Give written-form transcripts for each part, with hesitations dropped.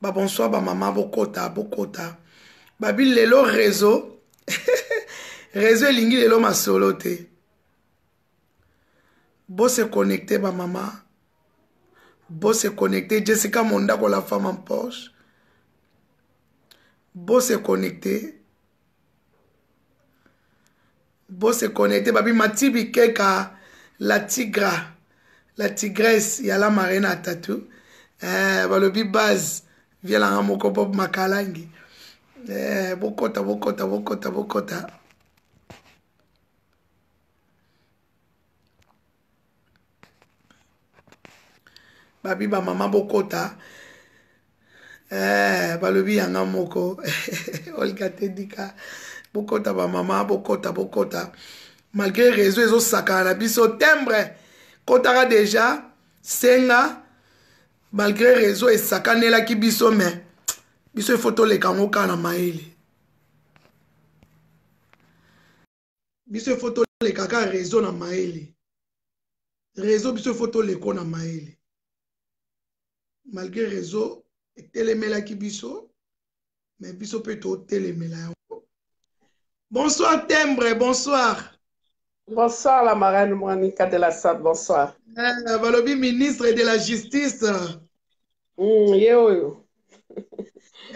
Ba bonsoir ba mama bokota bokota. Babi lelo réseau. Réseau elingi lelo masolo te. Bo se connecter ba mama. Bo se connecter Jessica Mondako la femme en poche. Bo se connecter. Bo se connecter babi Matibi Keka la tigra la tigresse ya la marina tatu eh, balobi base vielanga moko Bob Makalangi eh, bokota bokota bokota bokota babi bamama bokota eh, balobi yanga moko olga tedika bokota bamama bokota bokota malgré réseau ezosakana na biso timbre kotaka deja senga malgré réseau esakanelaki biso mais biso ifo toleka yango kaka na mayele biso ifo toleka kaka réseau na mayele réseau biso ifo toleko na mayele malgré réseau etelemelaki biso mais biso mpe totelemela yango. Bonsoir Timbre, bonsoir. Bonsoir la marraine Monica de la Salle, bonsoir. Eh, balobi ministre de la justice. Ye oyo.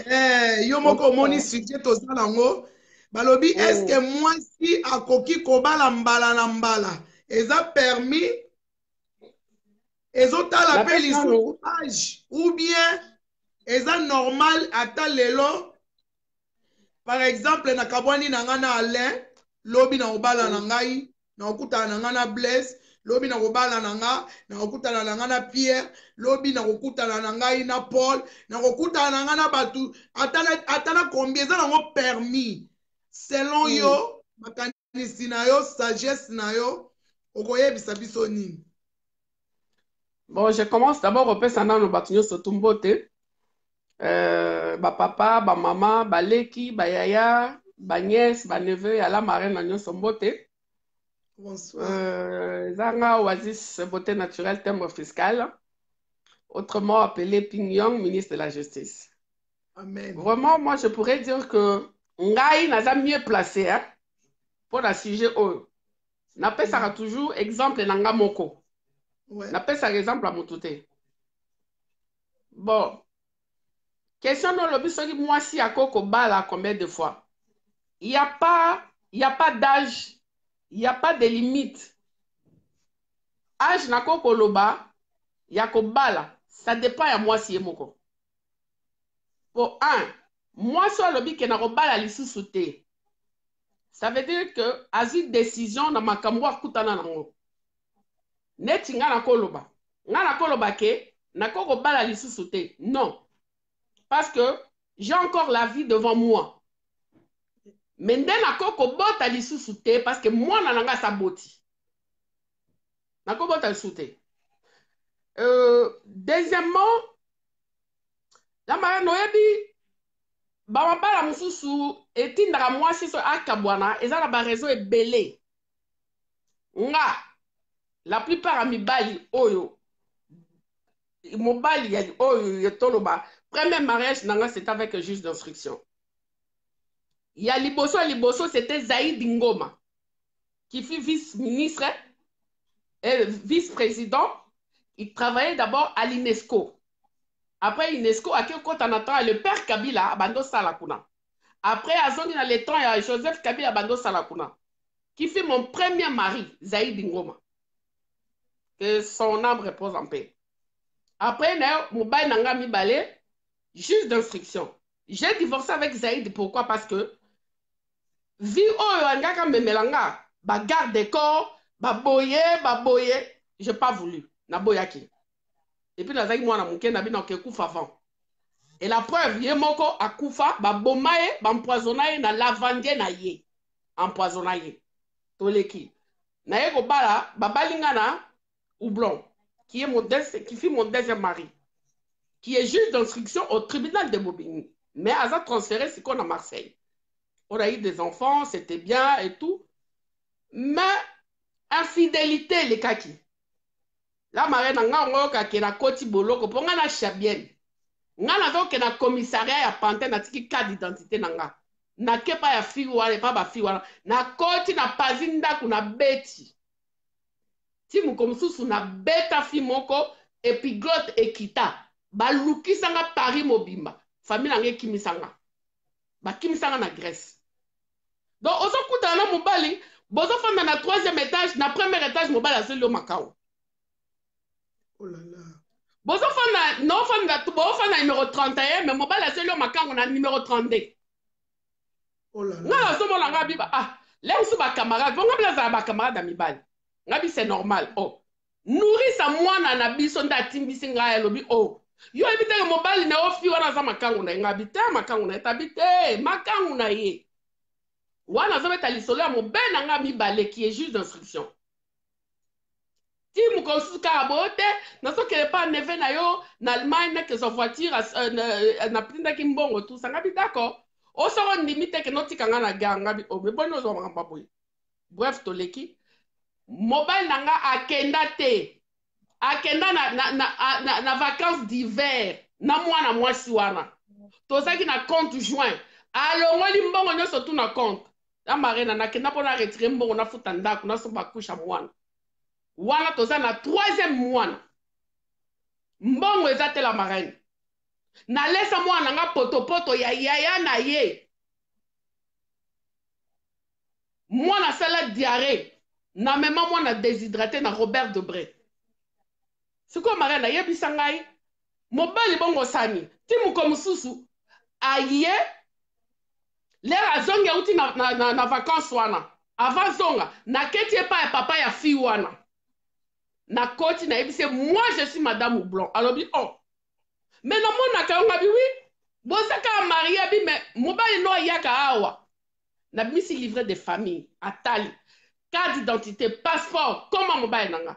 Eh, yo moko omoni sujet toza nango. Balobi est-ce que mwasi akoki kobala mbala na mbala? Eza permis? Ezotala mpe lisusu age ou bien eza normal ata lelo par exemple nakabwani na ngai na Alain lobi na kobala na ngai nakokutana na ngai na Blaise lobi na kobala na ngai nakokutana na ngai na Pierre lobi nakokutana na ngai na Paul nakokutana na ngai na bato ata na combien eza nango permis selon yo makanisi na yo sagesse na yo okoyebisa biso nini? Bon, je commence d'abord kopesa nano bato nyonso tu mbote, bapapa, bamama, baleki, bayaya, banièce, baneveu ya la marraine na nyonso mbote. Bonsoir. Eza nga Oasis beauté naturelle timbre fiscal, autrement appelé Ping Yong, ministre de la Justice. Amen. Vraiment, moi je pourrais dire que ngai naza mieux placé hein, pour la sujet oyo. Napesaka toujours exemple na nga moko. Ouais. Napesaka exemple ya motu te. Bon, question no lobi soki mwasi akoki kobala combien de fois? Il y a pas, il y a pas d'âge, il y a pas de limite. Âge nako koloba ya kobala, ça dépend ya mwasi ye moko. Po un, mwasi oyo alobi ke nakobala lisusu te, ça veut dire que azwi décision na makambo akutana nango. Neti nga nakoloba, nga nakoloba ke nako kobala lisusu te. Non. Parce que j'ai encore la vie devant moi. Mais nde nako kobota lisusu te parce que mwana na nga asaboti. Nako bota lisusu te. Deuxièmement, la marraine oyebi bamabala mosusu etindaka mwasi so akabwana eza na ba raison ebele. Nga la plupart ya mibali oyo mobali ya oyo toloba premier mariage nanga c'était avec un juge d'instruction. Ya liboso ya liboso c'était Zaïd Ngoma qui fut vice-ministre et vice-président. Il travaillait d'abord à l'UNESCO. Après l'UNESCO, à quel côté on attend le père Kabila, Bando Salakuna. Après, azongi dans le temps, il y a Joseph Kabila, Bando Salakuna, qui fut mon premier mari, Zaïd Ngoma. Que son âme repose en paix. Après, mobali nanga mibale, juge d'instruction. J'ai divorcé avec Zaïd. Pourquoi? Parce que vie oyo angaka memelanga, ba garde des corps, ba boye, ba boye, j'ai pas voulu. Na boyaki. Et puis nazaki mwana moke na bino ke kufa avant. Et la preuve, ye moko akufa, ba boma ye, ba empoisonna ye na lavandier na ye. Empoisonna ye. Toleki. Na ye kobala, ba balinga na Houblon, qui est mon deuxième, qui fut mon deuxième mari, qui est juge d'instruction au tribunal de Bobigny, mais a transféré ce qu'on a Marseille. On a eu des enfants, c'était bien et tout. Mais infidélité, les kaki. La marraine nga ngo ka ke na koti boloko po nga na chabienne. Nga nazokende na commissariat ya Pantin, natiki carte d'identité na nga. Nake pa ya fille wana, epa ba fille wana. Nakoti na pazi ndako na beti. Ti moko mosusu na beta fille moko epiglotte ekita. Balukisa nga Paris mobimba. Famille na nga ekimisa nga. Bakimisa nga na Grèce. Donc ozokutana na mobali, bozofanda na troisième étage, na premier étage mobali azoli yo makao. Oh là là. Bozofanda nofanda bofanda numéro 31 mais mobali azoli yo makango na numéro 32. Oh là là. Nga nazomona nga biba ah leo mosusu bacamarade bonga bila azala bacamarade ya mibali nga bi c'est normal oh nourrisa mwana na biso nde atimbisi ngai alobi oh yo oyebi teke mobali na yo fi wana aza makangu na ye nga bi te makangu na ye tabi te makangu na ye wana azobeta lisolo ya mobali na nga mibale qui est juge d'instruction ti mokolo mosusu kaka boyo te nazokende pa neve na yo na Allemagne nakezwa voiture napindaki mbongo tusa nga bi d'accord osoko ndimi te ke notika nga na gare nga bi oh mais boni ozwa makambo ya boye bref toleki mobali na nga akenda te akenda na, na, na, na, na vacances d'hiver na mwana mwasi wana tozalaki na compte joint alongoli mbongo nyonso tu na compte na marena nakenda mpo na retire mbongo nafuta ndako nasomba couche ya mwana wana toza na troisième mwana mbongo eza te la marraine nalesa mwana na nga potopoto ya yaya na ye mwana asala diarrhée namema mwana déshydraté na Robert Debré sikoyo marraine ayebisa ngai mobali bongo sani ti moko mosusu aye lere azongi auti na, na, na, na vacance wana avant zonga naketi epai ya papa ya fille wana nakoti nayebisi ye moi je suis madame Houblon alobi oh mais namonaka yo ngabi wi boza kaka marie abi mais mobali no ayaka awa nabimisi livret de famille atali carte d'identité passeport koma mobali na nga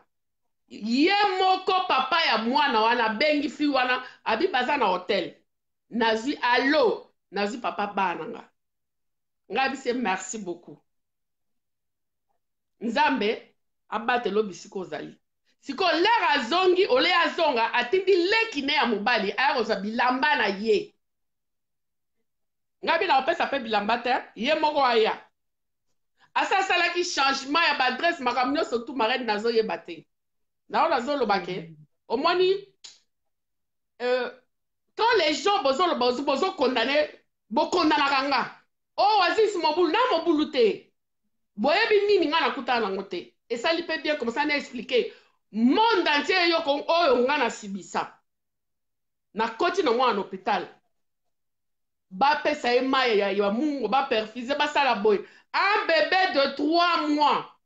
ye moko papa ya mwana wana abengi fille wana abi baza na hotel nazwi allo nazwi papa bana na nga ngai abisi merci beaucoup nzambe abatela bisika ozali sikoyo lere azongi ole azonga atindi leki ne ya mobali aya kozwa bilamba na ye ngai bina kopesa mpe bilamba te ye moko aya asa asalaki changement ya baadresse makambo nyonso tu marene nazoyeba te nao nazoloba ke omoni quand les gens bozoloba bozokondane bokondanaka nga o oh, Oasis mobulu na mobulu te boyebi nini nga nakutana nango te esali mpe bien comme ça na expliquer monde entier eyoko oyo nga nasibisa nakoti na mwana na hôpital bapesa ye mai ya, ya mungo baperfuse basala boye un bébé de 3 mois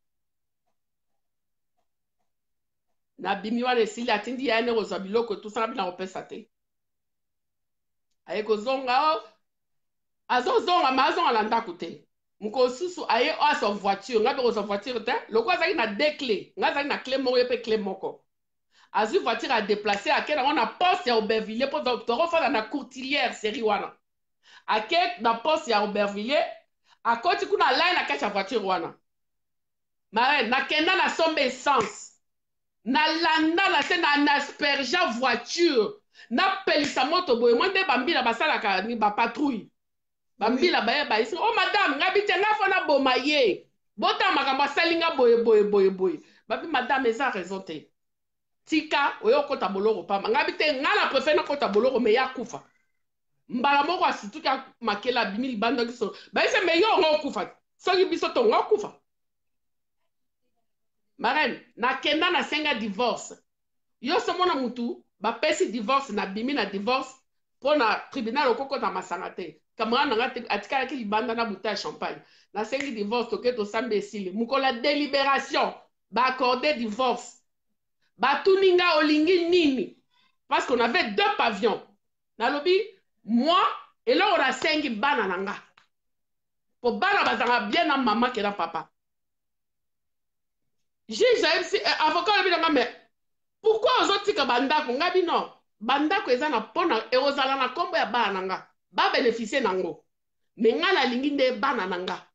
nabimi wana esili atindi ya ne kozwa biloko etusaka bina kopesa te aye kozonga o azozonga ma azonga na ndako te mokolo susu aye oyo azwa voiture ngai mpe kozwa voiture te lokola azalaki na deux clé ngai azalaki na clé moko ye mpe clé moko azwi voiture adeplace ake nango na poste ya Aubervilliers mpo tokofanda na courtilière série wana ake na poste ya Aubervilliers akoti kuna alai na kati ya voiture wana marraine nakenda na somba essence nalanda na se na asperger voiture napelisa moto boye mwa nde bambila basalaka ni bapatrouille bambila baye bayisi o oh, madame ngai bi te ngai fo naboma ye botala makambo asali nga boye boye boye boye babi madame eza raison te tika oyo okota boloko pamba ngai bi te ngai na préfère nakota boloko me ye akufa mbala moko asituki makela abimi libanda biso bayise me yo onga okufa soki biso tonga okufa marraine nakenda nasenga divorce yo somona mutu bapesi divorce nabimi na divorce mpo na tribunal okokota masanga te camarade na nga atikalaki libanda na bouteille ya champagne nasengi divorce toke tosambi esili mokolo ya délibération baaccorde divorce batuni nga olingi nini parce qu'on avait deux pavillons nalobi moi eloko nasengi bana na nga po bana bazalaka bien na mama ke na papa juge ayebisi eh, avocat alobi na nga mais pourquoi ozotika bandako nga bino bandako eza na mpona ekozala na nkombo ya bana na nga babénéficie nango me nga nalingi nde bana na nga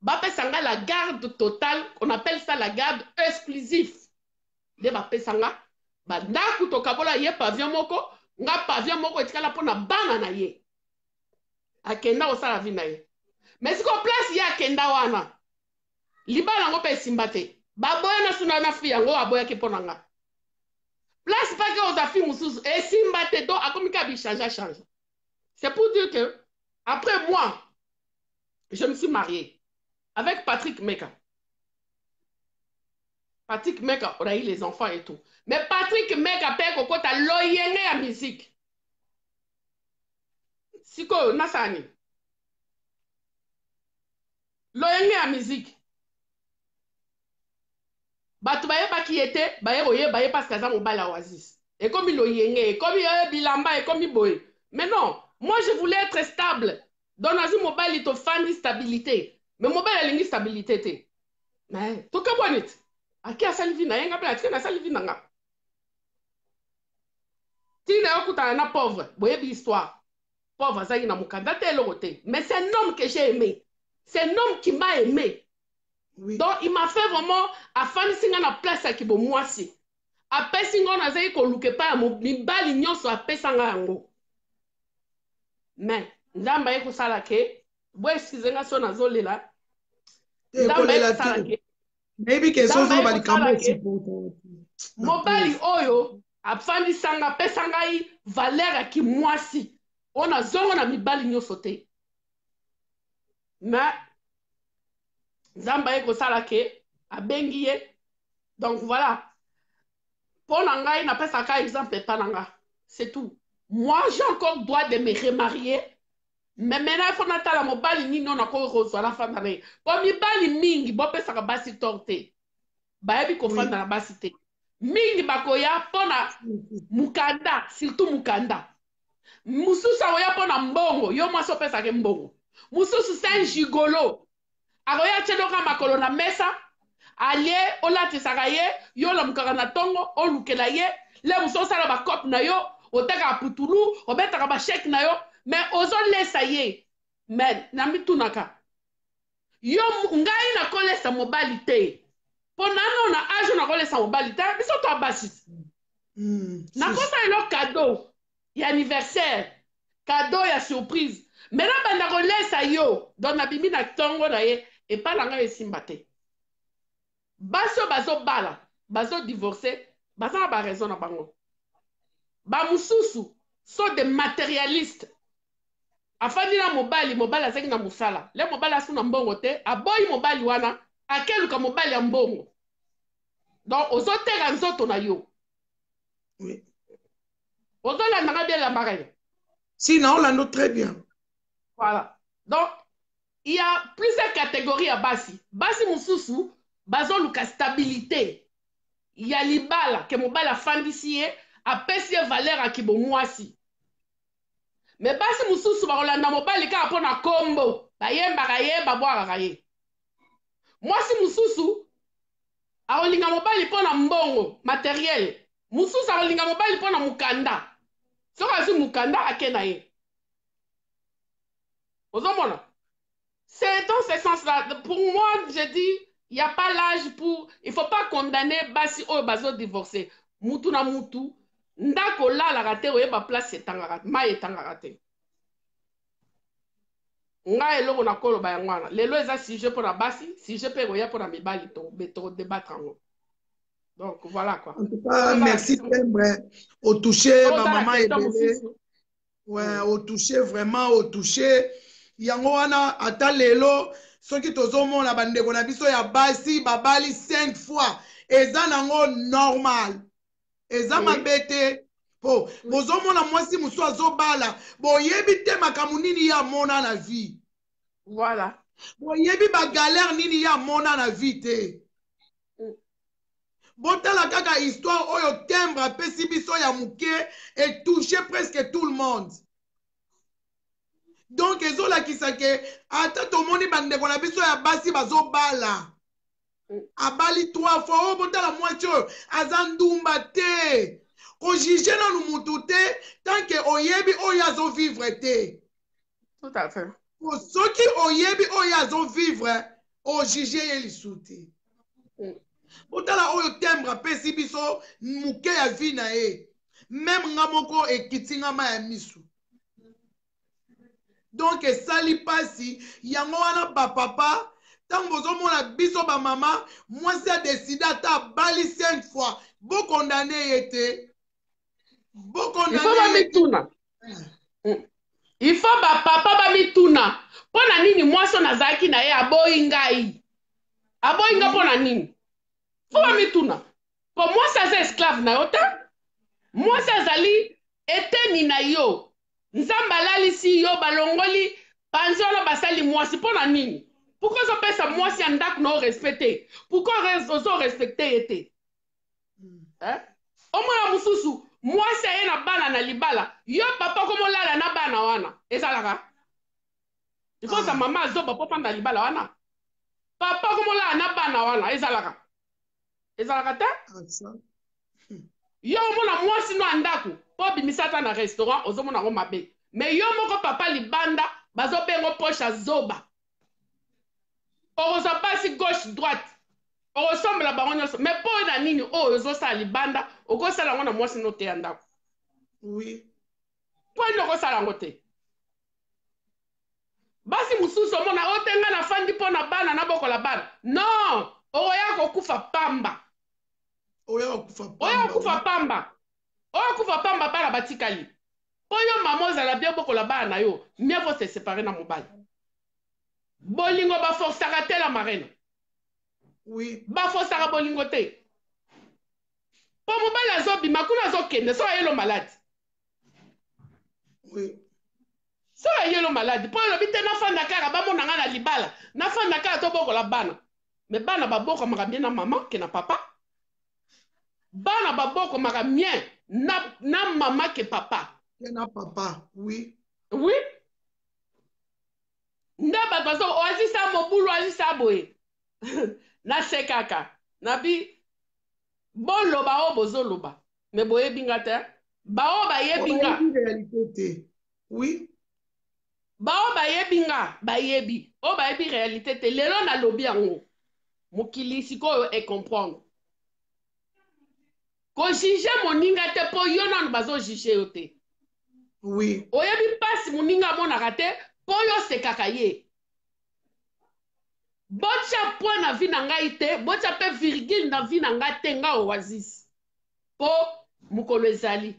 bapesa nga la garde totale on appelle ça la garde exclusif nde bapesa nga bandako tokabola ye pavillon moko. Nga pavillon moko etikala mpo na bana na ye. Akenda kosala vie na ye. Mais sikoyo place ye akenda wana, libala yango mpe esimba te. Baboya na suna na fille yango aboyaki mpo na nga. Place pake oza fille mosusu esimba te, donc akomi kaka bichange change. C'est pour dire que après moi, je me suis mariée avec Patrick Meka. Patrick Meka, on a eu les enfants et tout. Mais Patrick Meka pe kokota loyenge ya musique. Sikoyo nasala nini? Loyenge ya musique. Bato bayebaki ye te, baye koyeba ye parce que aza mobali ya Oasis. Ekomi loyenge, ekomi bilamba, ekomi boye. Mais non, moi je voulais être stable. Donc nazwi mobali tofandi stabilité. Mais mobali alingi stabilité te. Mais tokabwani te. Ake asali vie na ye, nga mpe natika nasali vie na nga. Tina yo kutana na pauvre, boyebi histoire. Pauvre azalaki na mokanda te, eloko te. Mais c'est un homme que j'ai aimé. C'est un homme qui m'a aimé. Oui. Donc il m'a fait vraiment afandisi nga na place ya kibomwasi. Apesi nga nazali koluka epai ya mibali nyonso apesa nga yango. Mais Nzambe aye kosala ke bo excuse nga so nazolela. Nzambe aye kosala ke nayebi ke sozoloba likambo mobali oyo afandisa nga apesa ngai valeur ya kimwasi oyo nazongo na mibali nyonso te. Mais Nzambe aye kosala ke abengi ye. Donc voilà. Mpo na ngai napesaka exemple epa na nga. C'est tout. Moi j'ai encore droit de me remarier. Mais maintenant il faut natala mobali nini oyo nakoki kozwa nafanda na ye. Po mibali mingi bopesaka basi tort te. Bayebi kofanda na basi te. Mingi bakoya mpo na mokanda, surtout mokanda. Mosusu akoya mpo na mbongo, yo mwasi opesaka ye mbongo. Mosusu c'est un gigolo. Akoya atie doka makolo na mesa, alie, olatisaka ye, yo olamukaka na tongo, olukela ye, le mosusu osala ba cope na yo, otekaka putulu, obetaka ba chèque na yo, mais ozolesa ye. Mais na mitunaka, yo ngai nakolesa mobali te. Po nano na age nakolesa mobali te, biso to basi. Nakosala elo cadeau ya anniversaire, cadeau ya surprise. Mais nabanda kolesa yo, donc nabimi na tongo na ye, epa na ngai esimba te. Basi oyo bazobala, bazodivorce, baza na ba raison na bango. Ba mosusu sont des matérialistes. Afandi na mobali, mobali azalaki na mosala. Le mobali asu na mbongo te, aboyi mobali wana, akeluka mobali ya mbongo. Donc ozoteka nzoto na yo. Oui. Ozolanda nga bien la marraine. Si, na olando très bien. Voilà. Donc il y a plusieurs catégories ya basi. Basi mosusu bazoluka stabilité ya libala ke mobali afandisi ye, apesi ye valeur ya kibomwasi. Mais basi mosusu bakolanda mobali kaka mpo na kombo, bayembaka ye, babwakaka ye. Mwasi mosusu akolinga mobali mpo na mbongo materiel, mosusu akolinga mobali mpo na mokanda. Soki azwi mokanda ake na ye. Ozomona? C'est dans ce sens-là. Pour moi, je dis, il n'y a pas l'âge pour... Il ne faut pas condamner basi oyo bazo divorcer. Mutu na mutu, ndako lalaka te, oyeba place etangaka, mai etangaka te. Ngai eloko na koloba yango wana. Lelo eza sujet pour la basi, sujet pe ekoya pour la mibali, to débattre yango. Donc voilà quoi. En tout cas, merci Timbre. Au toucher ma maman ebele. Ouais, au toucher vraiment, au toucher. Yango wana ata lelo soki tozomona bandeko na biso ya basi babali 5 fois eza nango normal. Eza mabe te. Po bozomona mwasi mosusu azobala, boyebi te makambo nini ye amona na vie. Voilà. Boyebi ba galère nini ye amona na vie te. Botala kaka histoire oyo Timbre apesi biso ya moke et touche presque tout le monde. Donc ezolakisa ke ata tomoni bandeko na biso ya basi bazobala. Abali 3 fois, oyo botala mwasi oyo aza ndumba te. Ko juger nanu mutu te tant que oyebi oyo azo vivre te. Tout à fait. Po soki oyebi oyo azo vivre, o juger ye lisu te. Botala oyo Timbre apesi biso moke ya vie na ye. Meme nga moko ekiti nga ma ya misu. Donc esali pasi yango wana ba papa ntango bozomona biso ba mama mwasi adeside ata abali 5 fois bokondane ye te. Il faut bamituna. Il faut bapapa bamituna mpo na nini mwasi oyo nazalaki na ye aboyi ngai, aboyi ngai mpo na nini? Fo bamituna, mpo mwasi aza esclave na yo te, mwasi azali eteni na yo. Nzambe alalisi yo, balongoli panzi wana, basali mwasi mpo na nini? Pourquoi ozopesa mwasi ya ndako na yo respect te? Pourquoi ozorespecte ye te? Eh? Omona mosusu mwasi aye na bana na libala, yo papa okomolala na bana wana, ezalaka il faut za mama azoba mpo fanda libala wana, papa okomolala na bana wana, ezalaka ezalaka te. Yo omona mwasi no ya ndako mpo obimisa ata na restaurant, ozomona yango mabe, mais yo moko papa libanda bazobengo poche ya zoba, okozwa basi gauche droite, okosombela bango nyonso, mais mpo na nini oyo ozosala libanda okosala yango na mwasi no te ya ndako? Mpo nini okosala yango te? Basi mosusu omona oyo te, ngai nafandi mpo na bana, nabokola bana. Non, okoya kokufa pamba. Oya kokufa Oya kokufa pamba, oya kokufa pamba, bana batikali. Mpo yo mama ozala bien, bokola bana na yo, mieux vaut se séparer na mobali. Bolingo baforsaka te la marraine. Baforsaka bolingo te, mpo mobali azobima kuna, azokende, soki ayelo maladi, soki ayelo maladi, mpo olobi te nafanda kaka, bamona nga na libala, nafanda kaka, tobokola bana. Me bana babokamaka bien na mama ke na papa. Bana babokomaka bien na mama ke papa. Ke na papa, oui. Oui, nde bato bazo oazisa mobulu, oazisa boye, nasekaka nabi boloba oyo bozoloba, me boyebi nga te. Baoyo bayebi nga, Bayebi réalité te, oui. Baoyo bayebi nga bayebi, oyo bayebi réalité te. Lelo nalobi yango, mokili sikoyo ecomprendre. Kojuge moninga te, mpo yo nanu bazojuge yo te. Oyebi mpasi moninga amonaka te, mpo yo osekaka ye. Botya point na vie na ngai te, botya mpe virgule na vie na ngai te, nga Oasis, mpo mokolo ezali,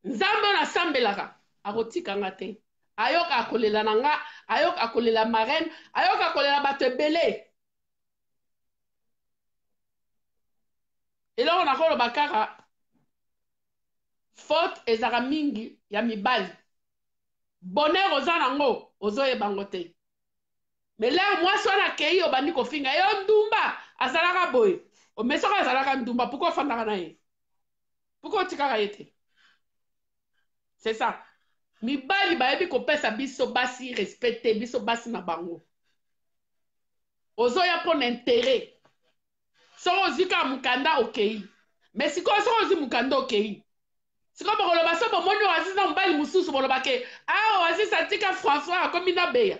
Nzambe oyo nasambelaka akotika nga te. Ayoka akolela na nga, ayoka akolela marraine, ayoka akolela bato ebele. Eloko nakoloba kaka, faute ezalaka mingi ya mibali. Bonheur oza nango, ozoyeba yango te, mais lere mwasi wana akei, obandi kofinga yo ndumba, azalaka boye. Mais soki azalaka ndumba, pourquoi ofandaka na ye? Pourquoi otikaka ye te? C'est ça, mibali bayebi kopesa biso basi respect te. Biso basi na bango, ozoya mpo na intérêt. Soki ozwi kaka mokanda, okei. Mais sikoyo soki ozwi mokanda, okei, sikoyo bokoloba so bomoni Oasis na mobali mosusu, boloba ke ah, Oasis atika François, akomi na Beya.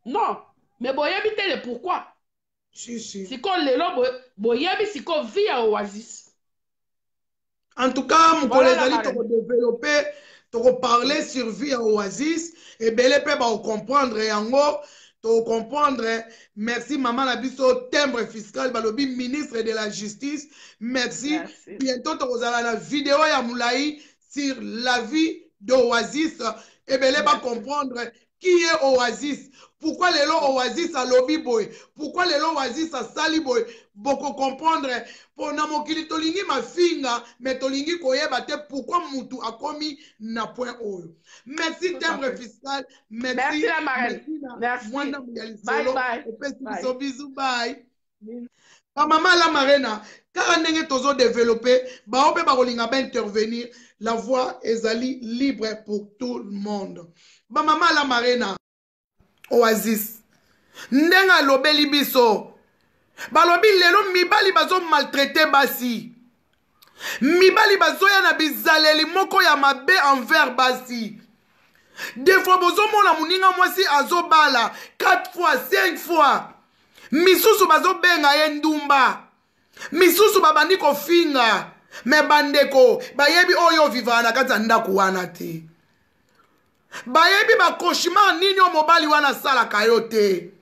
Non, mais boyebi te le pourquoi. Si, si. Sikoyo lelo boyebi sikoyo vie ya Oasis. En tout cas, mokolo ezali, tokodéveloppe, tokoparle sur vie ya Oasis ebele mpe bakocomprendre yango, tocomprendre. Merci mama na biso timbre fiscal, balobi ministre de la Justice, merci, merci. Bientôt tokozala na video ya molai sur la vie d'Oasis, ebele bacomprendre qui est Oasis, pourquoi lelo Oasis alobi boye, pourquoi lelo Oasis asali boye. Boko comprendre, mpo na mokili tolingi mafinga, mais tolingi koyeba te pourquoi mutu akomi na point oyo. Merci timbre fiscal, merci. Merci la marraine. Merci mwana ya lisolo, opesi biso bisu, bye. Bamama la marena, kaka ndenge tozodeveloppe, bao mpe bakolinga baintervenir, la voix ezali libre pour tout le monde. Bamama la marena, Oasis ndenge alobeli biso, balobi lelo mibali bazomaltraite basi, mibali bazoya na bizaleli moko ya mabe envers basi. Des fois bozomona moninga mwasi azobala 4 fois, 5 fois, misusu bazobenga ye ndumba. Misusu babandi kofinga, me bandeko bayebi oyo ovivaka na kati ya ndako wana te. Bayebi ba cauchemar nini oyo mobali wana asalaka yo te.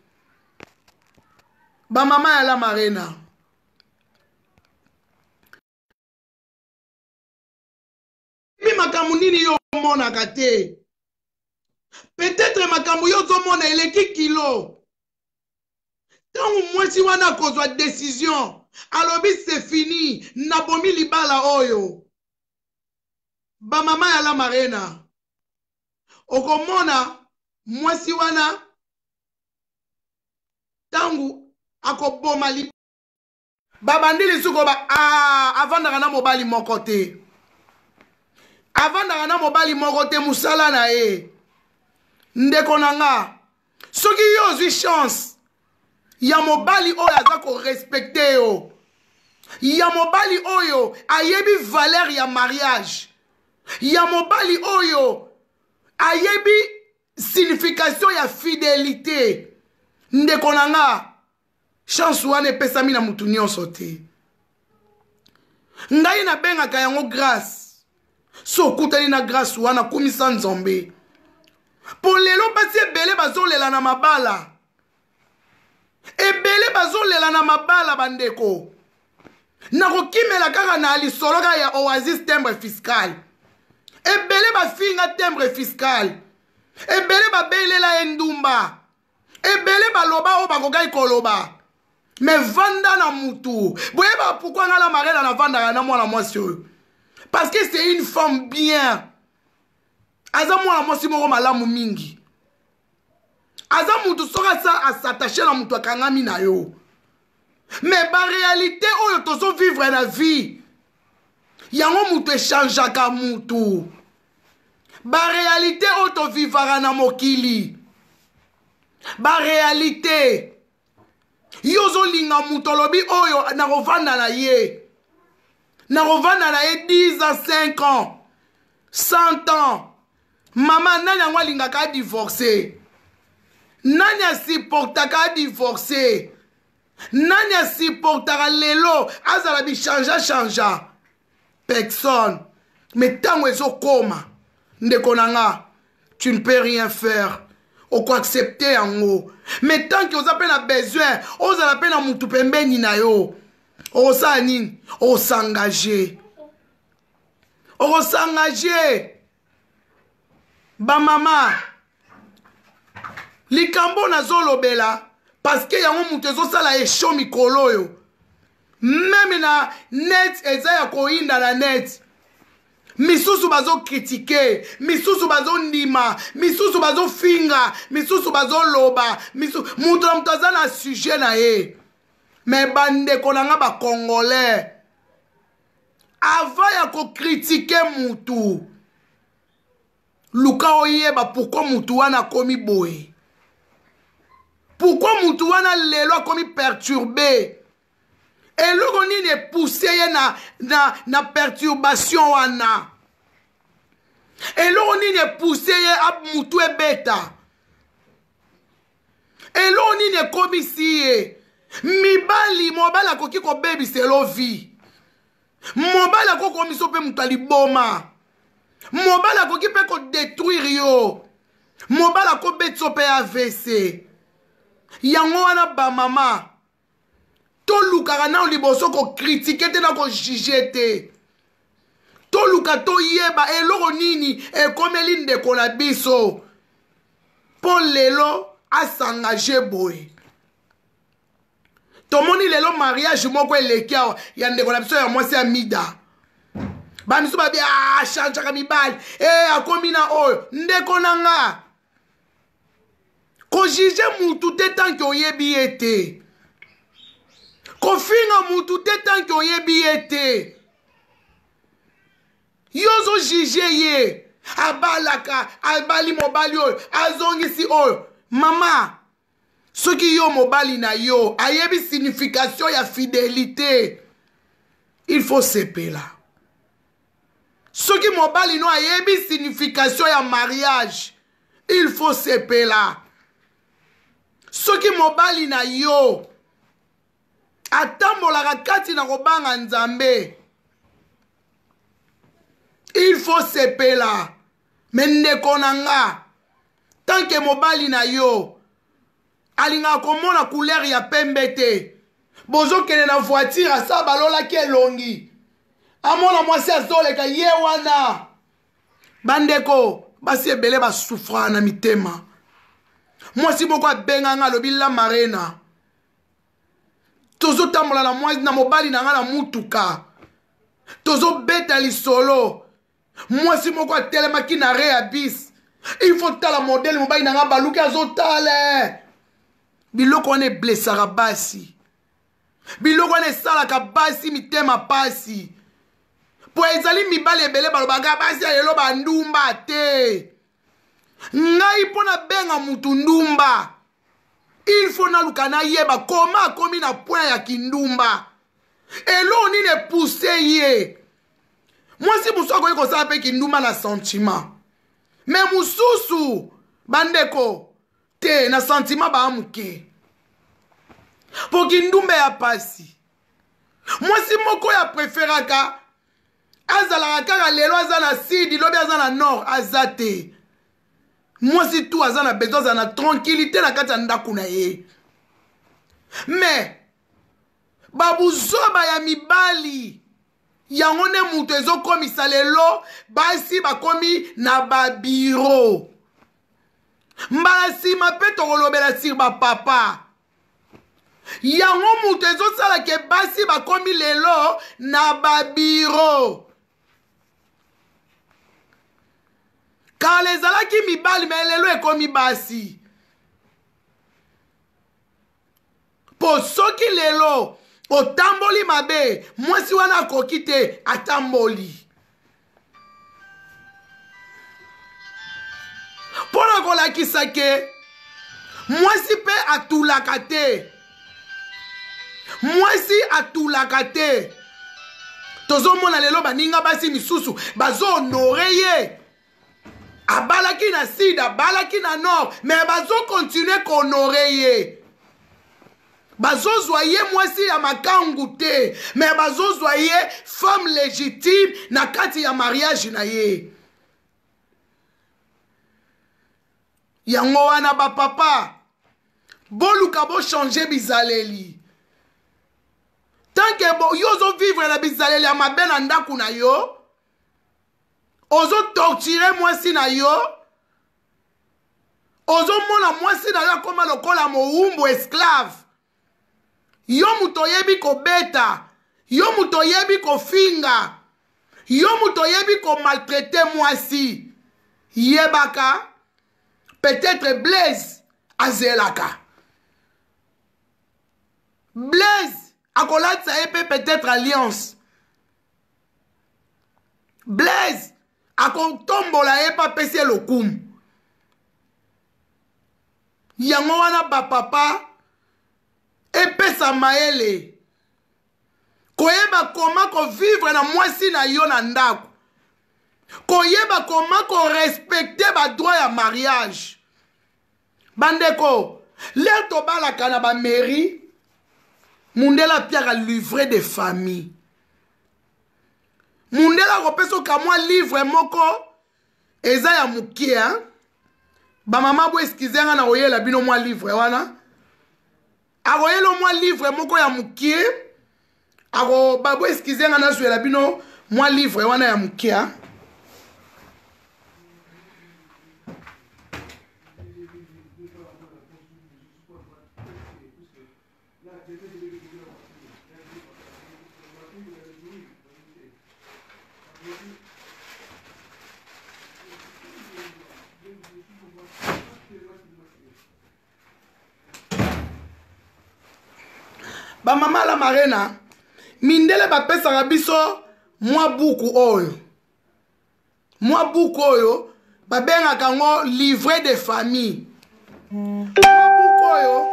Bamama ya La Marena, bi makambo nini yo omonaka te? Peut-être makambo yo ozomona eleki kilo. Ntango mwasi wana akozwa décision, alobi c'est fini, nabomi libala oyo. Bamama ya La Marena, okomona mwasi wana ntango akoboma libala, babandi lisusu koba ah, avandaka na mobali moko te, avandaka na mobali moko te, mosala na ye. Ndeko na nga, soki yo ozwi chance ya mobali oyo aza korespecter yo, ya mobali oyo ayebi valeur ya mariage, ya mobali oyo ayebi signification ya fidélité, ndeko na nga, chance wana epesami na mutu nyonso te. Ngai nabengaka yango grâce. So okutani na grâce wana, kumisa Nzambe. Mpo lelo basi ebele bazolela na mabala, ebele bazolela na mabala. Bandeko, nakokimela kaka na lisolo kaka ya Oasis timbre fiscal. Ebele bafinga timbre fiscal, ebele babelela ye ndumba, ebele baloba oyo bakokaki koloba. Me vanda na mutu boyeba pourquoi nga La Marena navandaka na mwana mwasi oyo, parce que c'est une femme bien. Aza mwana mwasi moko malamu mingi. Aza mutu soki asa as'attache na mutu, akangami na yo. Me baréalité oyo tozovivre na vie, yango mutu echangeaka mutu. Baréalité oyo tovivaka na mokili, baréalité yo ozolinga moto, olobi oyo nakovanda na ye, nakovanda na ye 10 ans, 5 ans, 100 ans. Mama, nani yango alingaka adivorce? Nani asupportaka adivorce? Nani asupportaka lelo azala bichangea changea? Personne. Mais ntango ezokoma, ndeko na nga, tu ne peux rien faire, okoaccepte yango. Mais tant que oza mpe na besoin ozala mpe na mutu pembeni na yo, okosala nini? Okos'engage, okos'engage. Bamama, likambo nazolobela parce que yango moto ezosala esho mikolo oyo, même na net eza ya koyinda na net. Misusu bazocritiquer, misusu bazondima, misusu bazofinga, misusu bazoloba, moto na moto aza na sujet na ye. Me bandeko na nga bacongolais, avant ya kocritiquer mutu, luka oyeba pourquoi mutu wana akomi boye, pourquoi mutu wana lelo akomi perturbé, eloko nini epousse ye na perturbation wana, eloko nini epousse ye mutu ebeta, eloko nini ekomisi ye. Mibali, mobali akoki kobebisa vie, mobali akoki komisa mpe moto aliboma, mobali akoki mpe kodétruire yo, mobali akobetisa mpe AVC. Yango wana bamama, tolukaka nano liboso kocritiquer te na kojuger te. Toluka toyeba eloko nini ekomeli ndeko na biso mpo lelo as'engage boye. Tomoni lelo mariage moko eleki awa ya ndeko na biso ya mwasi ya Mida. Bamisu babi achangeaka mibali e akomi na oyo. Ndeko na nga, kojuger mutu te tant que oyebi ye te, kofinga mutu te tant que oyebi ye te. Yo ozojuger ye, abalaka, abali mobali oyo, azongisi oyo. Mama, soki yo mobali na yo ayebi signification ya fidélité, il faut sepela. Soki mobali no ayebi signification ya mariage, il faut sepela. Soki mobali na yo Atambolaka kati na kobanga Nzambe. Il faut sepela. Me ndeko na nga, tant que mobali na yo alingaka komona couleur ya pembe te, bozokende na voiture asa balolaki elongi, amona mwasi azoleka ye wana. Bandeko basi ebele basufraka na mitema. Mwasi moko abenga nga alobi la marena, tozotambola na mwasi na mobali na nga na mutuka, tozobeta lisolo, mwasi moko atelemaki na re ya bis, il faut tala modele mobali na nga baluki azotala. Biloko wana eblesaka basi, biloko wana esalaka basi mitema pasi, po ezali mibali ebele balobaka basi ya lelo bandumba te. Ngai mpo nabenga mutu ndumba, il faut naluka nayeba koma akomi na point ya kindumba, eloko nini epousse ye. Mwasi mosusu akoki kosala mpe kindumba na sentiment, me mosusu bandeko te na sentiment baa moke, mpo kindumba ya pasi. Mwasi moko ya preferaka azalaka kaka lelo aza na sud, lobi aza na nord, aza te. Mwasi tu aza na besoin aza na tranquillité na kati ya ndako na ye. Mais babuzoba ya mibali yango nde moto ezokomisa lelo basi bakomi na babiro. Mbala nsima mpe tokolobela sur bapapa. Yango moto ezosala ke basi bakomi lelo na babiro. Kala ezalaki mibali, me lelo ekomi basi. Po soki lelo otamboli mabe, mwasi wana akoki te, atamboli. Mpo na kolakisa ke mwasi mpe atulaka te, mwasi atulaka te. Tozomona lelo baninga basi misusu bazohonore ye, abalaki na sud, abalaki na nord, mais bazokontinue kohonore ye. Bazozwa ye mwasi ya makangu te, mais bazozwa ye femme légitime na kati ya mariage na ye. Yango wana bapapa boluka bochange bizaleli. Tant que yo ozovivre na bizaleli ya mabe na ndako na yo, ozotorture mwasi na yo, ozomona mwasi na yo akoma lokola mowumbu esclave. Yo moto oyebi kobeta, yo moto oyebi kofinga, yo moto oyebi komaltraite mwasi, yebaka peut-être Blaise azelaka. Blaise akolatisa ye mpe peut-être alliance. Blaise akotombola ye mpe apesi ye lokumu. Yango wana bapapa epesa mayele koyeba koma kovivre na mwasi na yo na ndako, koyeba koma korespecte badroit ya mariage. Bandeko, lere tobalaka na bamairie, mundele apiaka livret de famille. Mundele akopesa oka mwa livre moko eza ya mokie, hein? Bamama bo eskize nga na koyela bino mwa livre wana. Akoyela mwa livre moko ya mokie, ako bo eskize nga nazwela bino mwa livre wana ya mokie, hein? Bamama la marena, mindele bapesaka biso mwa buku oyo. Mwa buku oyo babengaka yango livret de famille. Mwa buku oyo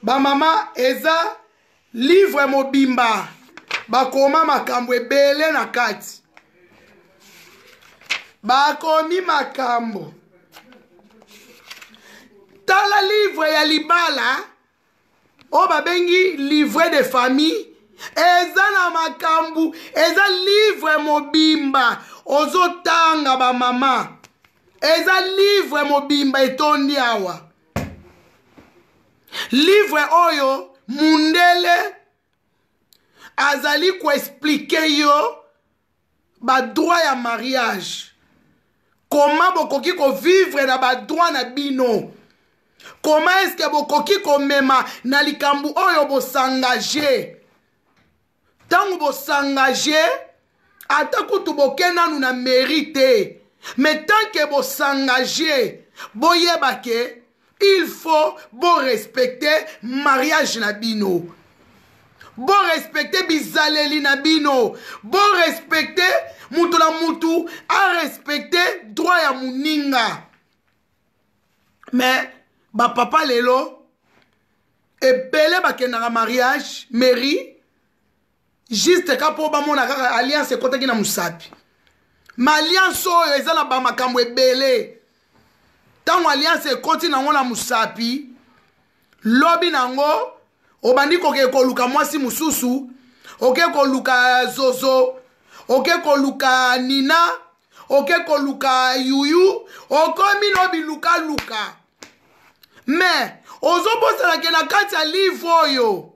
bamama eza livre mobimba, bakoma makambo ebele na kati. Bakomi makambo. Tala livre ya libala. Oyo babengi livret de famille eza na makambo, eza livre mobimba ozotanga bamama, eza livre mobimba etondi awa. Livre oyo mundele azali koexplike yo badroit ya mariage, koma bokoki kovivre na badroit na bino, koma eske bokoki komema na likambo oyo bosengage. Ntango bosengage, ata kutu boke nanu na mairie te, mais tant que bosengage, boyeba ke il faut borespecte mariage na bino, borespecte bizaleli na bino, borespecte mutu na mutu arespecte droit ya moninga. Mais bapapa lelo ebele bakendaka mariage mairie juste ka mpo bamona kaka alliance ekotaki na mosapi. Ma alliance oyo eza na bamakambo ebele. Ntango alliance ekoti nango na mosapi, lobi nango obandi koke koluka mwasi mosusu, oke koluka zozo, oke koluka nina, oke koluka yuyu, okomi no bilukaluka. Mais ozobosana ke na kati ya livre oyo,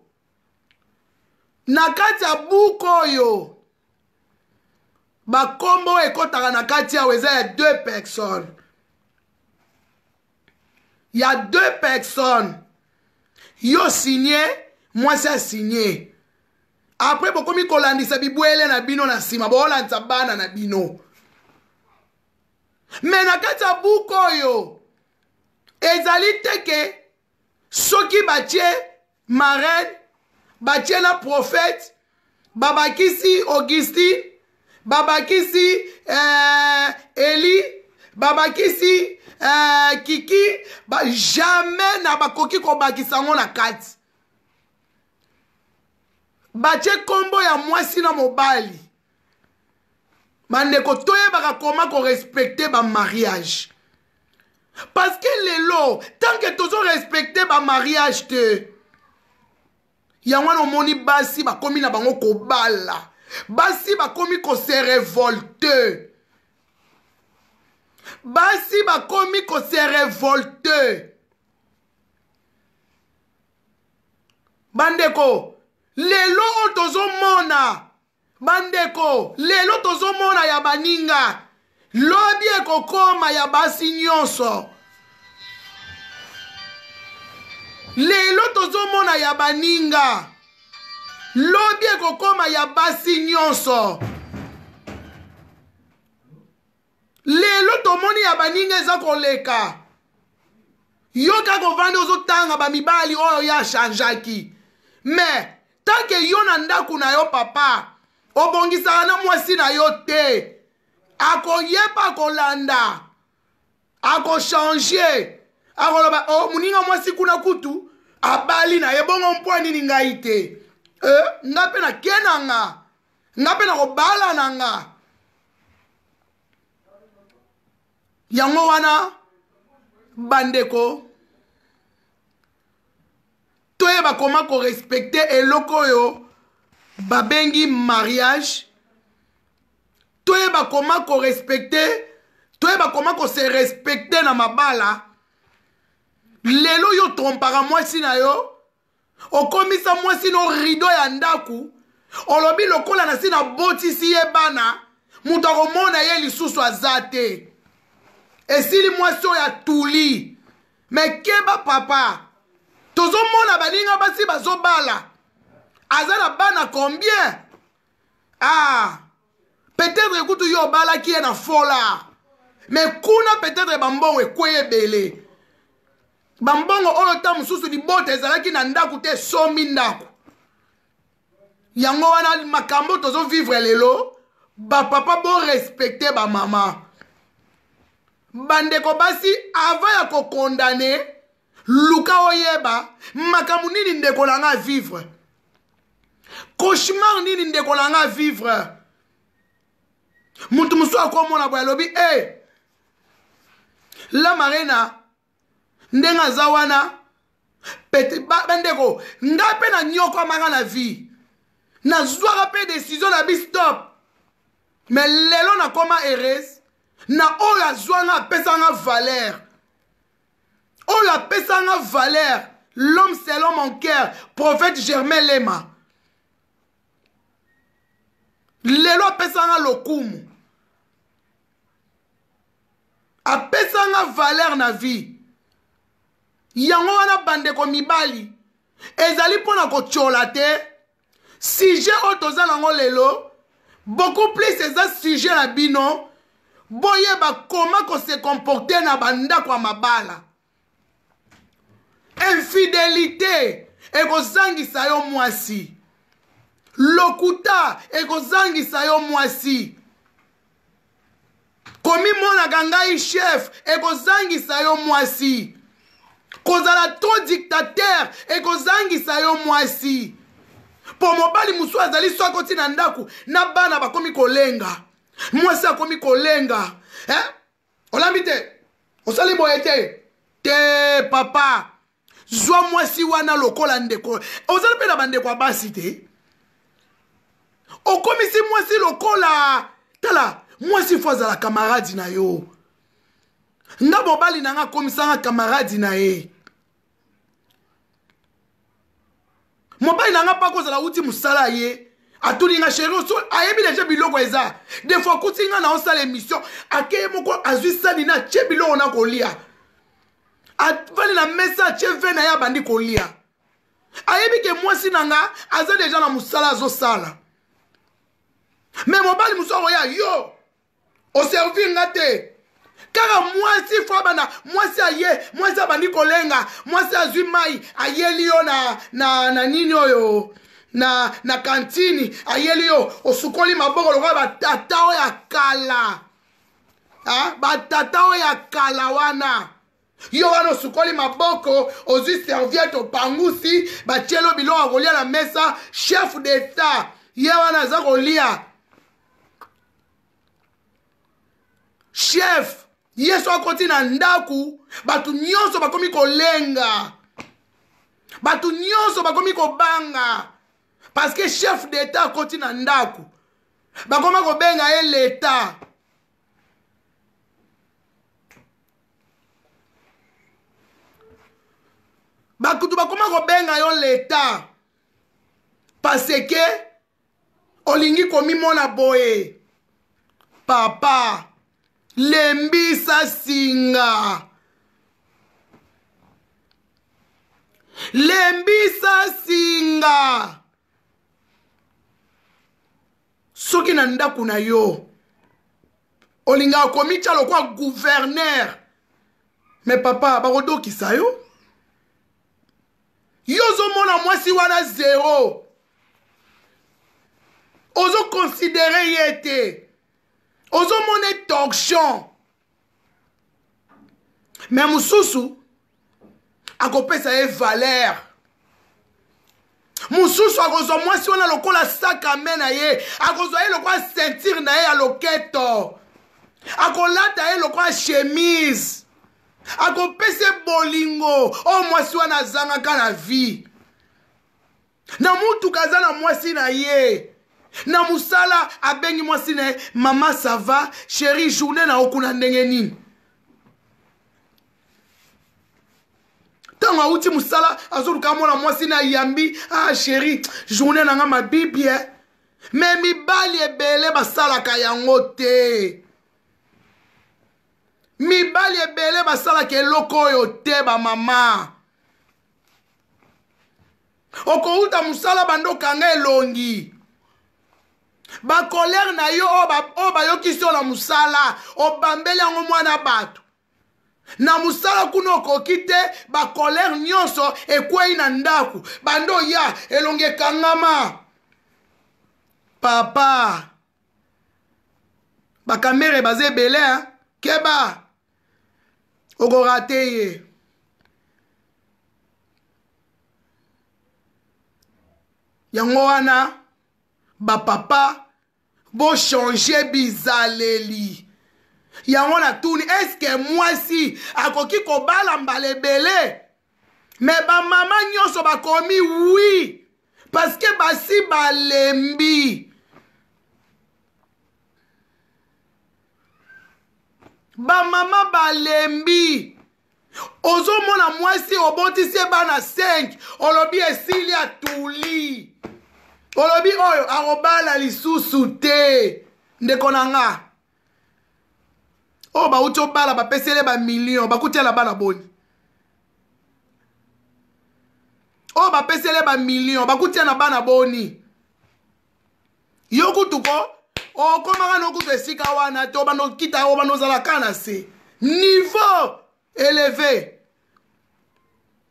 na kati ya buku oyo, bakombo oyo ekɔtaka na kati awa eza ya deux personnes, ya deux personnes. Yo signe, mwasi asigne, après bokomi kolandisa bibwele na bino na nsima, bokolandisa bana na bino. Me na kati ya buku oyo ezali te ke soki batie marraine, batie na prophète, babakisi Augustine, babakisi Eli, babakisi Kiki, ba, jamais na bakoki kobakisa yango na kati. Batie kombo ya mwasi na mobali. Bandeko, toyebaka koma korespecte bamariage, parce que lelo tant que tozorespecte bamariage te, yango wana omoni basi bakomi na bango kobala, basi bakomi kose révolte, basi bakomi kose révolte. Bandeko, lelo oyo tozomona, bandeko, lelo tozomona ya baninga, lobi ekokoma ya basi nyonso. Lelo tozomona ya baninga, lobi ekokoma ya basi nyonso. Lelo tomoni ya baninga eza koleka. Yo kaka ovandi ozotanga bamibali oyo ya changeaki. Mais tant que yo na ndako na yo papa obongisaka na mwasi na yo te, akoyeba kolanda, akochange, akoloba oh, moninga mwasi kuna kutu abali na ye, bongo mpo nini ngai te? Nga mpe nake na nga, nga mpe nakobala na nga. Yango wana bandeko, toyeba koma korespecte eloko oyo babengi mariage, toyeba koma korespecte, toyeba koma kose respecte na mabala. Lelo yo trompaka mwasi na yo, okomisa mwasi no rideau ya ndaku, olobi lokola na si na botisi ye bana, moto akomona ye lisusu aza te. Esili mwasi oyo atuli. Me keba papa, tozomona baninga basi bazobala, aza na bana combien? Ah, peut-être kutu yo obalaki ye na folar, mais kuna peut-être bambongo ekwei ebele. Bambongo oyo ta mosusu libota ezalaki na ndako te, esombi ndako. Yango wana makambo tozovivre lelo, bapapa borespecte bamama. Bandeko basi, avant ya kokondane, luka oyeba makambo nini ndeko na nga vivre, cauchemar nini ndeko na nga vivre. Mutu mosusu akomona boye alobi la marena ndenge aza wana, Pete bandeko, ngai mpe nanyokwamaka na vie, nazwaka mpe décision na bi stop, mais lelo nakoma heureuse na oyo azwa nga, apesa nga valeur, oyo apesa nga valeur, l'homme selon mon cœur, prophète Germain Lema. Lelo apesa nga lokumu, apesa nga valeur na vie. Yango wana bandeko mibali, ezali mpona kotyola te. Sujet oyo toza nango lelo beaucoup plus eza sujet na bino, boyeba koma kose comporter na bandako ya mabala. Infidelité ekozangisa yo mwasi, lokuta ekozangisa yo mwasi, komimonaka ngai chef ekozangisa yo mwasi, kozala trop dictateur ekozangisa yo mwasi. Po mobali mosusu azali so akoti na ndako na bana bakomi kolenga, mwasi akomi kolenga, eh? Olambi te, osali boye te. Te papa, zwa mwasi wana lokola ndeko. Ozali mpe na bandeko ya basi te, okomisi mwasi lokola, tala, mwasi fo azala kamaradi na yo. Nga mobali na nga akomisanga kamaradi na ye. Mobali na nga mpa kozala wuti mosala ye, atuni nga chéri, oso ayebi deja biloko eza. Des fois akuti nga na osala émission, akeye moko azwi sani na atie biloko na kolia, avandi na mesa, atie ve na ye, abandi kolia. Ayebi ke mwasi na nga aza deja na mosala azosala. Me mobali mosusu akoya, yo oservir nga te. Kaka mwasi fo abanda, mwasi aye, mwasi abandi kolenga, mwasi azwi mai ayeli yo na, na, na nini oyo na, na kantini, ayeli yo, osukoli maboko lokola batata oyo ya kala. Ha? Batata oyo ya kala wana, yo wana osukoli maboko, ozwi serviette, opangusi, batielo biloko ya kolia na mesa. Chef d'etat ye wana aza kolia. Chef ye so akoti na ndako, bato nyonso bakomi kolenga, bato nyonso bakomi kobanga, parce que chef d'etat akoti na ndako, bakoma kobenga ye l'etat. Bakutu bakoma kobenga yo l'etat parce que olingi komimona boye. Papa, lembisa singa, lembisa singa. Soki na ndako na yo olingaka komitya lokola gouverneur, me papa bakodokisa yo. Yo ozomona mwasi wana zero, ozokonsidere ye te, ozomona torchon. Me mosusu akopesa ye valeur, mosusu akozwa mwasi wana lokola sac à main na ye, akozwa ye lokola ceinture na ye ya loketo, akolata ye lokola chemise, akopesa ye bolingo oyo mwasi wana azangaka na vie. Na mutuka aza na mwasi na ye, na mosala abengi mwasi na ye, mama ça va chérie, journée na yo kuna ndenge nini? Ntango awuti mosala azoluka mwana mwasi na yambi, ah chérie, journée na nga mabibi. Me mibali ebele basalaka yango te, mibali ebele basalaka eloko oyo te. Bamama, okouta mosala, bando okanga elongi, bakolere na yo oyo bayokisi yo na mosala, obambeli yango mwana bato na mosala kuna, okoki te, bakolere nyonso ekwei na ndako, bando ya elongi ekangama. Papa, bakamere baza ebele, keba, okorate ye. Yango wana bapapa, bochange bizaleli. Yango natuni, eske mwasi akoki kobala mbala ebele? Me bamama nyonso bakomi oui parce que basi balembi. Bamama balembi. Ozomona mwasi obotisi ye bana 5, olobi esili atuli, olobi oyo akobala lisusu te. Ndeko na nga oyo bauti obala bapesele bamillion, bakutiala bana boni? Oyo bapesele bamillion bakutia na bana boni? Yo kutu ko okomaka no kutu esika wana te, obanda okita, obanda ozala kaka na se niveau élevé,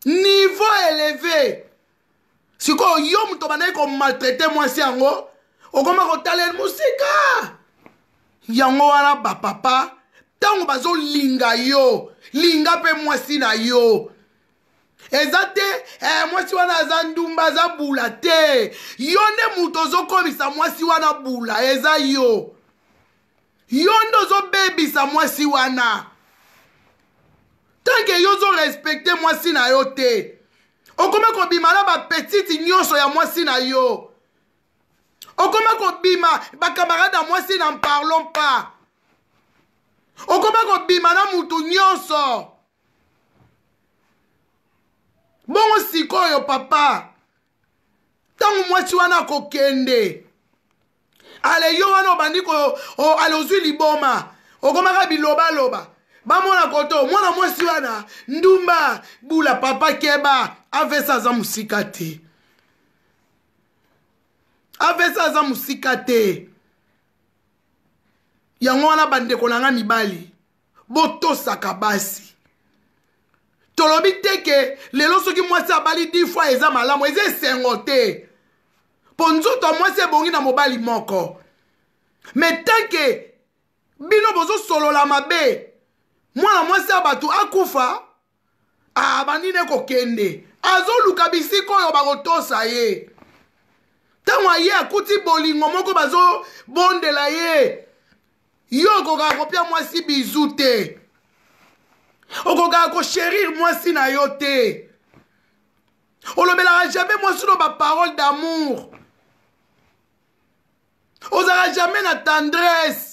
niveau élevé. Sikoyo yo moto obandaki komaltraite mwasi yango, okoma kotalela mosika yango wana. Bapapa, ntango bazolinga yo, linga mpe mwasi na yo. Eza te mwasi wana aza ndumba, aza bula te. Yo nde moto ozokomisa mwasi wana bula, eza yo. Yo nde ozobebisa mwasi wana. Tanke yo ozorespecte mwasi na yo te, okoma kobima na bapetite nyonso ya mwasi na yo, okoma kobima bakamarade ya mwasi, n'en parlons pas, okoma kobima na mutu nyonso. Bongo sikoyo papa, ntango mwasi wana akokende, ale yo wana obandi ko ale ozwi liboma, okomaka bilobaloba, bamona koto mwana mwasi wana ndumba bula. Papa, keba, avesa aza mosika te, avesa aza mosika te. Yango wana bandeko na nga mibali, botosaka basi. Tolobi te ke lelo soki mwasi abali 10 fois eza malamu, eza esengo te, mpo nzoto ya mwasi ebongi na mobali moko. Mais tant que bino bozosolola mabe, mwana mwasi ya bato akufa, abandi nde kokende, azoluka bisika oyo bakotosa ye. Ntango aye akuti bolingo moko, bazobondela ye. Yo okokaka kopia mwasi bizu te, okokaka kochérir mwasi na yo te, olobelaka jamais mwasi no baparole d'amour, ozalaka jamais na tendresse.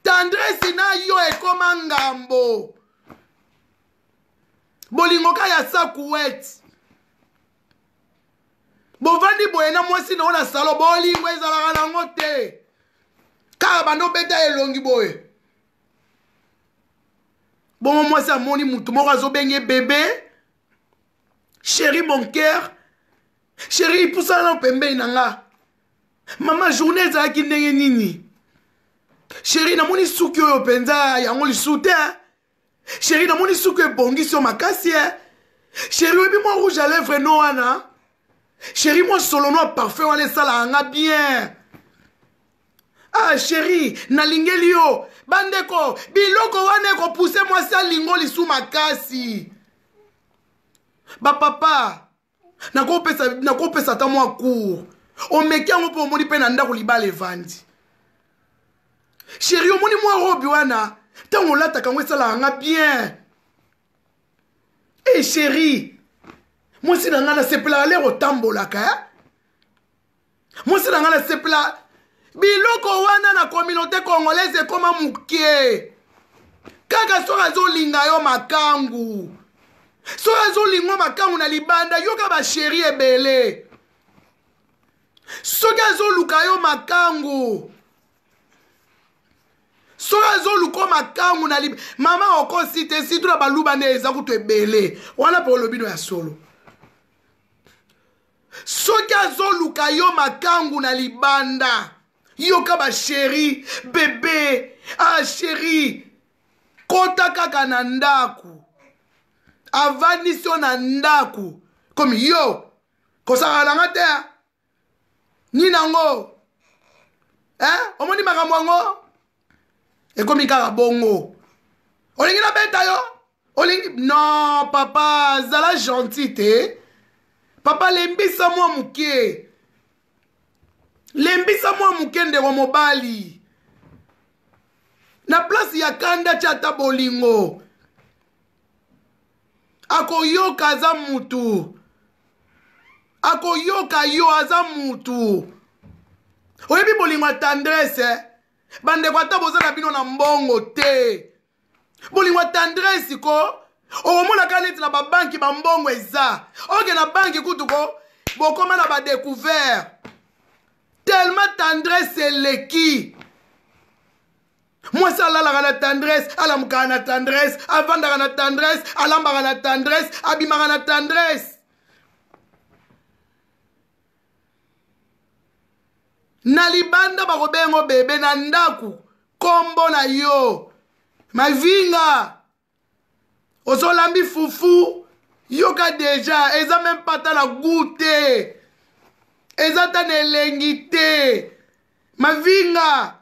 Tendresse na yo ekoma ngambo, bolingo ka ya sakuete. Bovandi boye na mwasi na yo na salon, bolingo ezalaka nango te, kaka bando obeta elongi boye. Bongo mwasi amoni mutu moko azobenge bébé, chéri, mon cœur, chéri, ipusana na pembeni na nga. Mama, journée ezalaki ndenge nini? Chéri, namoni suki oyo mpenza yango lisusu te. Chéri, namoni suki ebongisi yo makasi. Chéri, oyebi mwa rouge à lèvre no wana? Chéri, mwa solo no parfum wana esalaka nga bien. Ah chéri, nalingeli yo. Bandeko, biloko wana ekopuse mwasi alingo lisu makasi. Bapapa, nakopesa ata mwa cours, omeki yango mpo omoni mpe na ndako libala evandi. Chéri, omoni mwa robe wana, ntango olataka yango esalaka nga bien. E chéri, mwasi na ngai, nasepelaka lere otambolaka. Mwasi na ngai, nasepela. Biloko wana na communauté congolaise ekoma moke. Kaka soki azolinga yo makangu, soki azolinga makangu na libanda, yoka bachéri ebele. Soki azoluka yo makangu, soki azoluka makangu na lib mama, okosi te. Surtout na baluba nde eza kutu ebele wana, mpo olobi no ya solo. Soki azoluka yo makangu na libanda, yoka bachéri, bébé, ah chéri. Kota kaka na ndako, avandisi yo na ndako, komi yo kosakana nanga te nini yango. Omoni makambo yango ekomi kaka bongo. Olingi nabeta yo, olingi non. Papa, zala gentil te. Papa, lembisa mwa moke, lembisa mwa moke. Ndeko mobali, na place ya kanda, tia ata bolingo. Akoyoka aza mutu. Akoyoka yo aza mutu. Oyebi bolingo ya tendresse eh? Bandeko ata boza na bino na mbongo te. Bolingo ya tendresse ko okomona kaka neti na babanki bambongo eza. Oke na banki kutu ko bokoma na ba découvert. Tellement tendresse eleki. Mwasi alalaka na tendresse, alamukaka na tendresse, avandaka na tendresse, alambaka na tendresse, abimaka na tendresse. Na libanda bakobengo bebe, na ndako kombo na yo mavinga. Ozolambi fufu yoka deja eza meme pas ta na goût te, eza ta na elengi te. Mavinga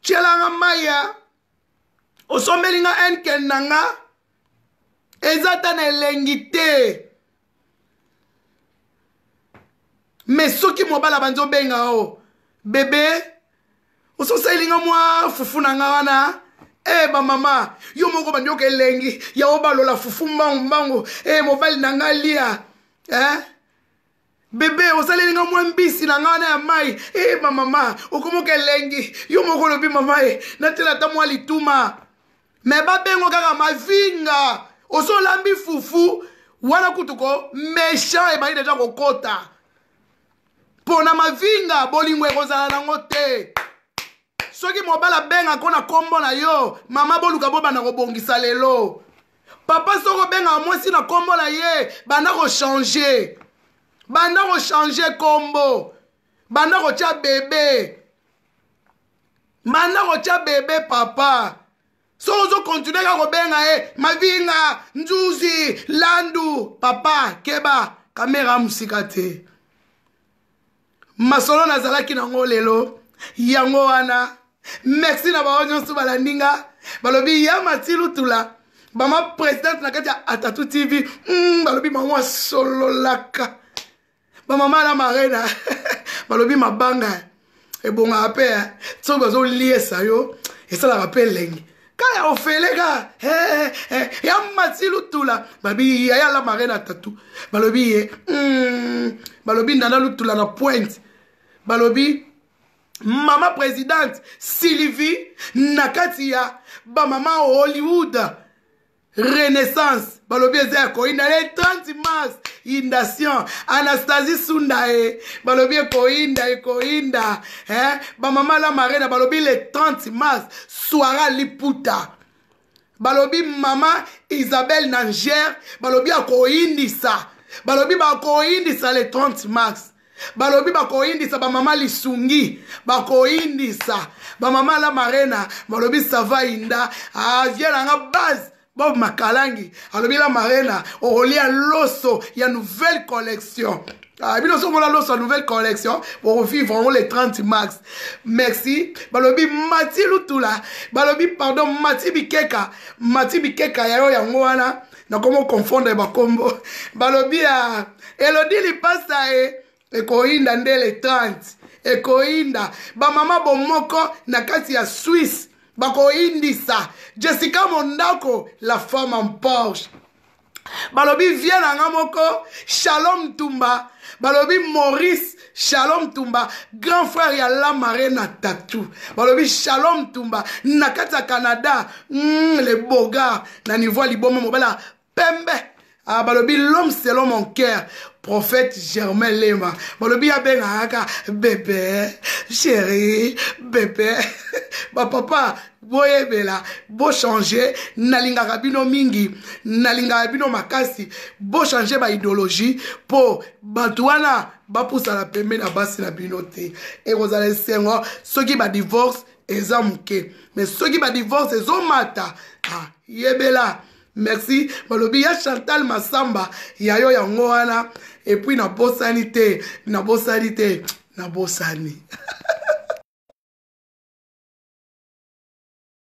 tielanga maya, osombeli nga enken na nga eza ta na elengi te. Me soki mobala banzi obenga o bebe, ososaleli nga mwa fufu na nga wana. Eh bamama, yo moko bandi oka elengi ya obalola fufu mbangu mbangu. Eh mobali na nga lia eh? Bebe osaleli nga mwa mbisi na nga wana ya mai. Eh bamama, okomoka elengi yo moko olobi mama e natela ata mwa lituma. Me babengo kaka mavinga, ozolambi fufu wana kutu ko méchant ebandi deja kokota pona mavinga. Bolingo ekozala nango te soki mobali abengaka na kombo na yo. Mama, boluka bobanda kobongisa lelo. Papa, soki obengaka mwasi na kombo na ye, banda kochanger, banda kochanger kombo, banda kotia bebe, banda kotia bebe. Papa, soki ozokontinue kaka kobenga ye mavinga, nzuzi, landu, papa keba, kamera mosika te. Masolo nazalaki nango lelo yango wana. Merci na bango nyonso balandi nga. Balobi ya Matilutula, bama présidente na kati ya Atatu TV. Balobi mama asololaka, bamama na marena. Balobi mabanga ebongaka mpe soki bazoliesa yo, esalaka mpe elengi kaya ofele ka ya Matilutula. Babi yaya la marena tatu, balobi ye balobi Nana Lutula na pointe, balobi mama présidente Sylvie na kati ya bamama Hollywood Renaissance. Balobi eza ya koyinda le 30 mars, indation Anastasie Sunda e balobi ekoyinda, ekoyinda eh? Bamama la marena balobi le 30 mars soira liputa. Balobi mama Isabelle Nanger, balobi akoyindisa, balobi bakoyindisa le 30 mars. Balobi bakoyindisa, bamama lisungi bakoyindisa, bamama la marena balobi sava inda. Avie nanga base Bob Makalangi alobi la marena okolia loso ya nouvelle collection. Bino so omona loso ya nouvelle collection, bokovivre yango le 30 mars. Merci. Balobi Mati Lutula, balobi pardon, Mati Bikeka, Mati Bikeka yayo yango wana nakomo confondre bakombo. Balobi ya Elodi Lipasa e ekoyinda nde le 30, ekoyinda. Bamama bomoko na kati ya Suisse bakoyindisa. Jessica Mondako, la femme en Porsche, balobi vie na nga moko Shalom Tumba, balobi Maurice Shalom Tumba, grand frère ya la marena tatu. Balobi Shalom Tumba na kati ya Canada, le bogar na niveau ya liboma, mobala pembe. Balobi l'homme selon mon cœur, prophète Germain Lema, balobi abengaka kaka bébé chéri, bébé. Bapapa boyebela, bochange. Nalingaka bino mingi, nalingaka bino makasi. Bochange baidéologie mpo bato wana bapusana pembeni na basi na bino te. Ekozala esengo soki badivorce eza moke, mais soki badivorce ezomata, yebela. Merci. Balobi ya Chantal Masamba, yayo yango wana. Et puis nabosani te, nabosani te, nabosani.